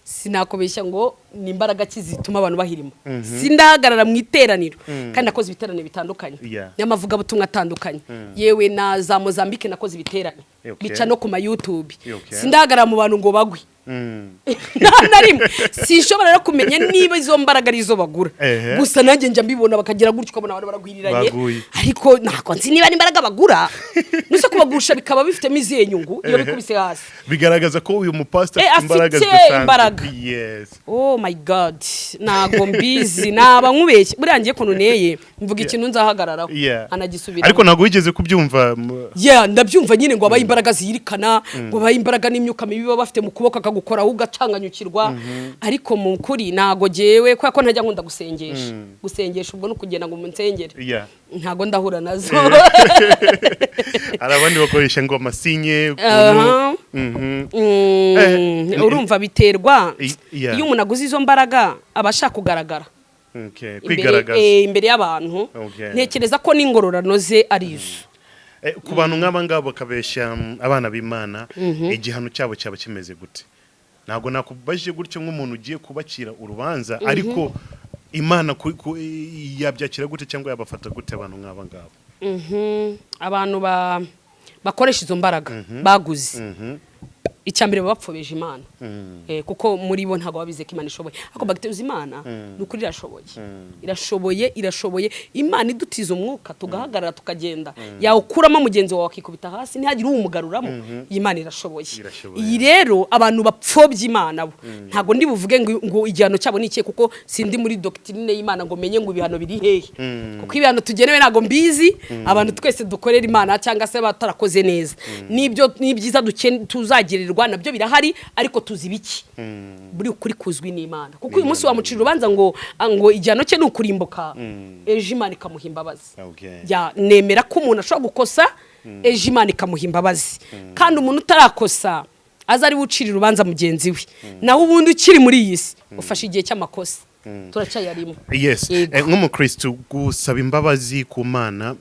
Sinakubeshya ngo ni imbaraga ki zituma abantu bahirima. Sindahagarara mu iteraniro, kandi nakoze ibiteraniro bitandukanye n'amavugabutumwa atandukanye, yewe na za Mozambique nakoze ibiterane, bica no ku ma YouTube. Sindahagarara mu bantu ngo bagwe nta na rimwe. Sinshobora rero kumenya niba izo mbaraga ari izo bagura. Gusa nanjye njya mbibona, bakagira gutyo, ukabona abantu baragwiriranye. Baguye. Ariko ntabwo nzi niba ari imbaraga bagura, nuse kubagusha bikaba bifitemo izihe nyungu iyo bikubise hasi? Bigaragaza ko uyu mupasiteri afite imbaraga afite zidasanzwe. imbaraga. Oh my God, ntago mbizi, naba nkubeshye. Buriya ngiye kuntu neye mvuga ikintu nzahagararaho anagisubiramo. Ariko ntabwo wigeze kubyumva Yeah, ndabyumva nyine ngo abaye imbaraga zihirikana, ngo abaye imbaraga n'imyuka mibi baba bafite mu kuboko, akagukoraho ugacanganyukirwa. Ariko mu kuri ntago jyewe, kubera ko ntajya nkunda gusengesha. Gusengesha ubwo ni ukugenda ngo munsengere. Ntago ndahura nazo. Hari abandi bakoresha ngo amasinye ukuntu. Urumva biterwa. Yeah. Iyo umuntu aguze izo mbaraga aba ashaka kugaragara Kwigaragaza. Imbere y'abantu. Ntekereza ko n'ingororano ze ari izo. Ku bantu nk'aba ngaba bakabeshya abana b'Imana, igihano cyabo cyaba kimeze gute? Ntabwo nakubajije gutyo nk'umuntu ugiye kubacira urubanza, ariko Imana yabyakira gute cyangwa yabafata gute abantu nk'aba ngaba? Abantu bakoresha izo mbaraga baguze, icya mbere baba bapfobeje Imana. Kuko muri bo ntabwo babize ko Imana ishoboye. Ariko bagiteri, uzi Imana ni ukuri irashoboye, irashoboye, irashoboye. Imana idutiza umwuka tugahagarara tukagenda, yawukuramo mugenzi wawe akikubita hasi ntihagire uwumugaruramo. Iyi Imana irashoboye. Irashoboye. Iyi rero abantu bapfobya Imana bo, ntabwo ndi buvuge ngo igihano cyabo ni ikihe, kuko sindi muri doctrine y'Imana ngo menye ngo ibihano biri hehe, kuko ibihano tugenewe ntabwo mbizi. Abantu twese dukorera Imana cyangwa se batarakoze neza, n'ibyo n'ibyiza tuzagirirwa nabyo birahari, ariko tuzi biki buri ukuri kuzwi n'Imana. Kuko uyu munsi wamucira urubanza ngo igihano cye ni ukurimbuka, ejo Imana ikamuha imbabazi. Ya, nemera ko umuntu ashobora gukosa, ejo Imana ikamuha imbabazi. Kandi umuntu utarakosa aza ari we ucira urubanza mugenzi we. Naho ubundi ukiri muri iyi si ufashe igihe cy'amakosa, turacyayarimo. Yego. Nk'umukristo, gusaba imbabazi ku Mana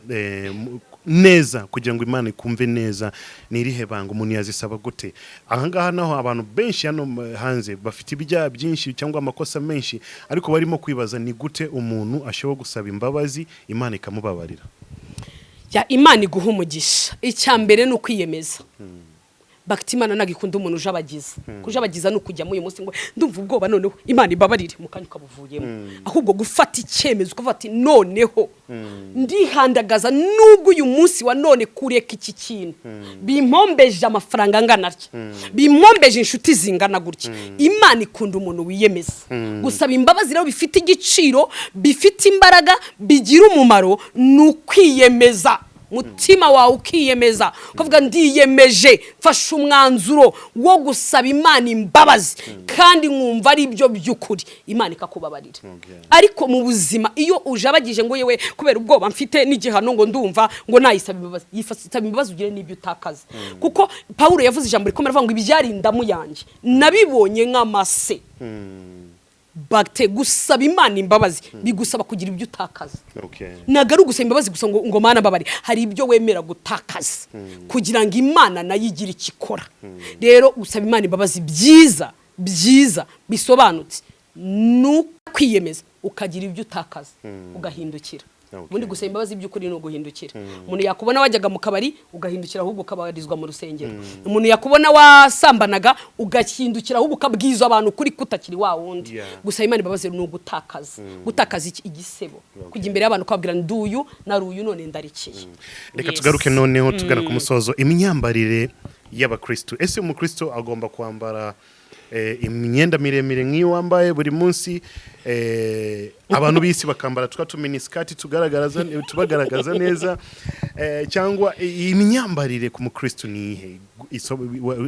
neza kugira ngo Imana ikumve neza, ni irihe banga? Umuntu yazisaba gute? Ahangaha naho abantu benshi hano hanze bafite ibyaha byinshi cyangwa amakosa menshi, ariko barimo kwibaza ni gute umuntu ashobora gusaba imbabazi Imana ikamubabarira. Ya, Imana iguha umugisha. Icya mbere ni ukwiyemeza. Bagiti, Imana ntabwo ikunda umuntu ujabagiza. Kujabagiza ni ukujyamo uyu munsi ngo ndumva ubwoba, noneho Imana ibabarire, mu kanya ukabuvuyemo. Ahubwo gufata icyemezo ukavuga ati: "Noneho ndihandagaza, nubwo uyu munsi wa none kureka iki kintu bimpombeje amafaranga angana atya, bimpombeje inshuti zingana gutya." Imana ikunda umuntu wiyemeza gusaba imbabazi. Rero bifite igiciro, bifite imbaraga, bigira umumaro, ni ukwiyemeza, mutima wawe ukiyemeza, ukavuga: "Ndiyemeje, mfashe umwanzuro wo gusaba Imana imbabazi kandi nkumva ari byo by'ukuri." Imana ikakubabarira. Ariko mu buzima iyo ujabagije ngo yewe, kubera ubwoba mfite n'igihano, ngo ndumva ngo nayisaba imbabazi, yisaba imbabazi ugire n'ibyo utakaza. Kuko Pawulo yavuze ijambo rikomeye, avuga ngo ibyari indamu yanjye nabibonye nk'amase. Bagite, gusaba Imana imbabazi bigusaba kugira ibyo utakaza. Ntabwo ari ugusaba imbabazi gusa ngo "Mana mbabare". Hari ibyo wemera gutakaza kugira ngo Imana nayo igire icyo ikora. Rero gusaba Imana imbabazi byiza byiza bisobanutse ni ukwiyemeza ukagira ibyo utakaza, ugahindukira. Ubundi gusaba imbabazi by'ukuri ni uguhindukira. Umuntu yakubona wajyaga mu kabari, ugahindukira ahubwo ukabarizwa mu rusengero. Umuntu yakubona wasambanaga, ugahindukira ahubwo ukabwiza abantu kuri kutakiri wa wundi. Gusaba Imana imbabazi ni ugutakaza. Gutakaza iki? Igisebo, kujya imbere y'abantu ukababwira: "Nduyu nari uyu, none ndarikiye." Reka Yes. tugaruke noneho tugana ku musozo, imyambarire y'abakristu. Ese umukristo agomba kwambara imyenda miremire nk'iyo wambaye buri munsi, abantu b'isi bakambara twa tuminisikati tugaragaza, tubagaragaza neza, cyangwa iyi myambarire ku mukristo ni iyihe?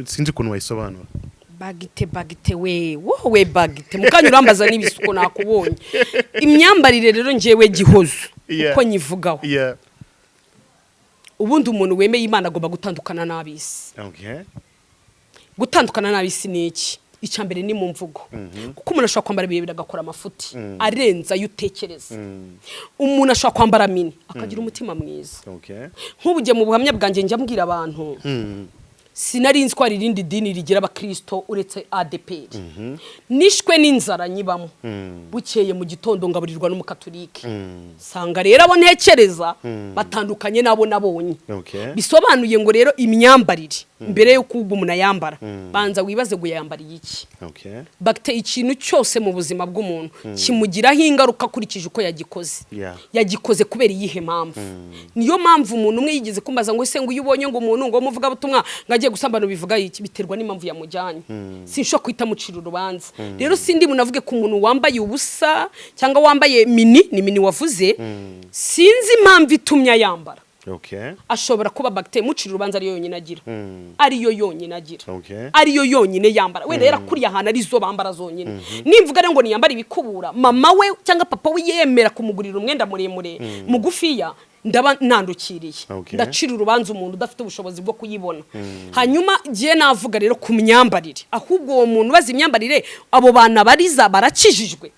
Sinzi ukuntu wayisobanura. Bagite, bagite we, wowe bagite, mukanya urambaza n'ibisuko nakubonye. Imyambarire rero, njyewe Gihozo, uko nyivugaho, ubundi umuntu wemeye Imana agomba gutandukana n'ab'isi. Gutandukana n'ab'isi ni iki? Icya mbere ni mu mvugo, kuko umuntu ashobora kwambara birebire agakora amafuti arenze ayo utekereza. Umuntu ashobora kwambara mini akagira umutima mwiza. Nk'ubu njye mu buhamya bwanjye njya mbwira abantu, sinari nzi ko hari irindi dini rigira abakristo uretse ADEPR. Nishwe n'inzara nyibamo, bukeye mu gitondo ngaburirwa n'umukatolike. Sanga rero abo ntekereza batandukanye n'abo nabonye. Bisobanuye ngo rero imyambarire, mbere yo kuba umuntu ayambara, banza wibaze ngo yambariye iki? Bagite, ikintu cyose mu buzima bw'umuntu kimugiraho ingaruka akurikije uko yagikoze. Yagikoze kubera iyihe mpamvu? Niyo mpamvu umuntu umwe yigeze kumbaza ngo: "Ese ngo iyo ubonye ngo umuntu ngo umuvugabutumwa ngo agiye gusambana, bivuga iki?" Biterwa n'impamvu yamujyanye, sinshobora guhita mucira urubanza. Rero sindi munavuge ku muntu wambaye ubusa cyangwa wambaye mini. Ni mini wavuze, sinzi impamvu itumye ayambara. Ashobora kuba, bagiteri, mucira urubanza ariyo yonyine agira, ariyo yonyine agira, ariyo yonyine yambara. Wenda yarakuriye ahantu arizo bambara zonyine. Nimvuga rero ngo niyambare ibikubura, mama we cyangwa papa we yemera kumugurira umwenda muremure mugufiya, ndaba nandukiriye, ndacira urubanza umuntu udafite ubushobozi bwo kuyibona. Hanyuma ngiye navuga rero ku myambarire, ahubwo uwo muntu ubaza imyambarire, abo bantu abariza barakijijwe?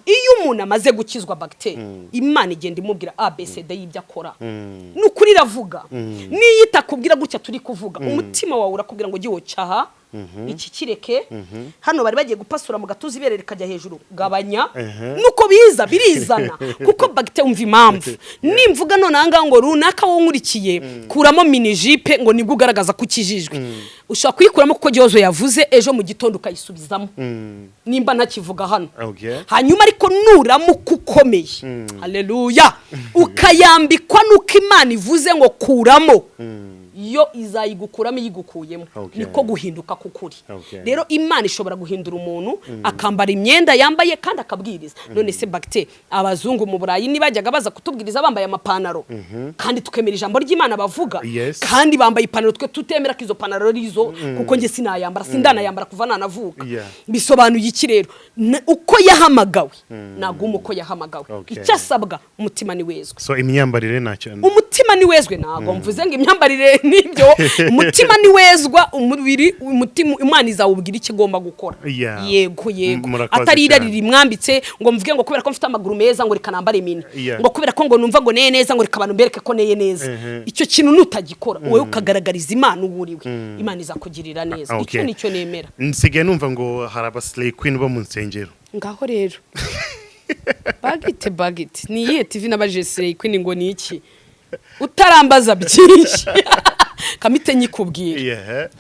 Iyo umuntu amaze gukizwa, bagiteri, Imana igenda imubwira ABCD y'ibyo akora. Ni ukuri iravuga. Niyo itakubwira gutya turi kuvuga, umutima wawe urakubwira ngo giwo cyaha iki kireke, hano bari bagiye gupasura mu gatuza, ibere rikajya hejuru, gabanya. Nuko biza birizana. Kuko bagite, umva impamvu nimvuga none aha ngaha ngo runaka wowe nkurikiye kuramo mini-jupe ngo nibwo ugaragaza ko ukijijwe, ushobora kuyikuramo kuko Gihozo yavuze, ejo mu gitondo ukayisubizamo nimba ntakivuga hano. Hanyuma ariko nuramuka ukomeye, haleluya, ukayambikwa nuko Imana ivuze ngo kuramo, yo izayigukuramo iyigukuyemo. Niko guhinduka k'ukuri. Rero Imana ishobora guhindura umuntu akambara imyenda yambaye kandi akabwiriza. None se bagite, abazungu mu Burayi ntibajyaga baza kutubwiriza bambaye amapantaro, kandi tukemera ijambo ry'Imana bavuga? Kandi bambaye ipantaro, twe tutemera ko izo pantaro ari izo, kuko njye sinayambara, sindanayambara kuva nanavuka. Bisobanuye iki rero? Uko yahamagawe naguma uko yahamagawe. Icyo asabwa, umutima ni wezwe. So imyambarire ntacyo? Umutima ni wezwe. Ntabwo mvuze ngo imyambarire nibyo. Umutima ni wezwa, umubiri, umutima Imana izawubwira icyo igomba gukora. Yego. Murakoze Atari irari cyane. rimwambitse ngo mvuge ngo kubera ko mfite amaguru meza ngo reka nambare mini, ngo kubera ko ngo numva ngo neye neza, ngo reka abantu mbereke ko neye neza. Icyo kintu nutagikora wowe ukagaragariza Imana uwo uriwe, Imana izakugirira neza. Icyo nicyo nemera. Nsigaye numva ngo hari aba slay queen bo mu nsengero. Ngaho rero bagite, bagite, ni iyihe TV n'abajije slay queen ngo ni iki? Utarambaza byinshi. Kamite nyikubwira.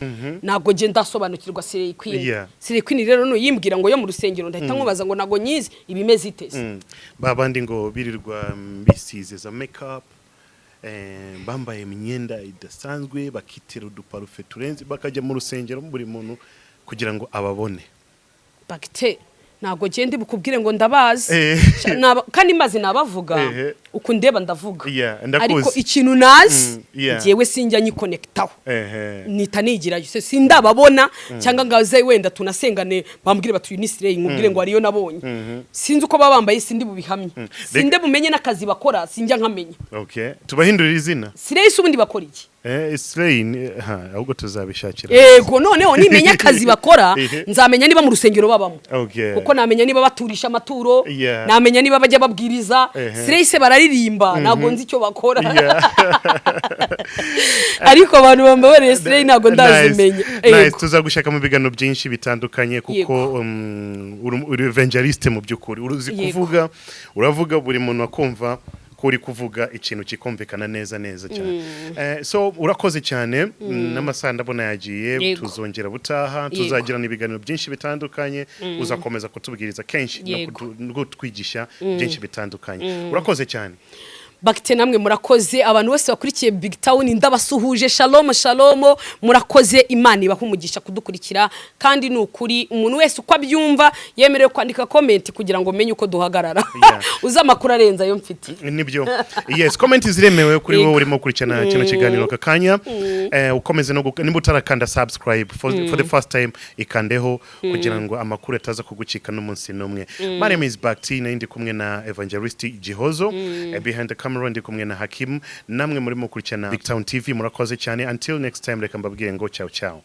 Ntabwo nge ndasobanukirwa Slay Queen. Slay Queen rero nuyimbwira ngo yo mu rusengero, ndahita nkubaza ngo ntabwo nyizi, ibimeze itese? Ba bandi ngo birirwa bisize za makeup, bambaye imyenda idasanzwe, bakitera uduparufe turenze, bakajya mu rusengero buri muntu kugira ngo ababone. Bagite, ntabwo ngende bukubwire ngo ndabazi. Kandi maze nabavuga uku ndeba ndavuga. Yeah, ndakuzi. Ariko ikintu nazi, njyewe sinjya nyikonekitaho, nita nigirayo. Se sindababona cyangwa ngo aze wenda tunasengane, bambwire bati uyu ni Slay, nkubwire ngo ariyo nabonye. Sinzi uko baba bambaye, sindi bubihamye, sinde bumenye n'akazi bakora, sinjya nkamenya. Okay, tubahindurira izina. Slay se ubundi bakora iki? Slay ha, ahubwo tuzabishakira. Ego, noneho nimenya akazi bakora, nzamenya niba mu rusengero babamo, kuko namenya niba baturisha amaturo, namenya niba bajya babwiriza. Slay se bararirimba? Ntabwo nzi icyo bakora. Ariko abantu bambabarire, Slay ntabwo ndazimenya. Nice. Ego. Tuzagushaka mu biganiro byinshi bitandukanye kuko uri evangeliste mu by'ukuri, uzi kuvuga, uravuga buri muntu akumva ko uri kuvuga ikintu kikumvikana neza neza cyane. So urakoze cyane, n'amasaha ndabona yagiye. Tuzongera butaha, tuzagirana ibiganiro byinshi bitandukanye, uzakomeza kutubwiriza kenshi no no kutwigisha byinshi bitandukanye. Urakoze cyane. Bagite, namwe murakoze. Abantu bose bakurikiye Big Town ndabasuhuje, shalom shalom, murakoze, Imana ibaha umugisha kudukurikira. Kandi ni ukuri, umuntu wese uko abyumva yemerewe kwandika comment kugira ngo menye uko duhagarara. Uzi amakuru arenze ayo mfite. Nibyo, yes, comment ziremewe kuri wowe urimo gukurikirana kino kiganiro aka kanya. Ukomeze no nimba utarakanda subscribe for the first time, ikandeho kugira ngo amakuru ataza kugucika n'umunsi n'umwe. My name is Bakti, nari ndi kumwe na Evangelist Gihozo. Behind the camera ndi kumwe na Hakim. Namwe murimo gukurikirana Big Town TV, murakoze cyane. Until next time, reka mbabwire ngo ciao ciao.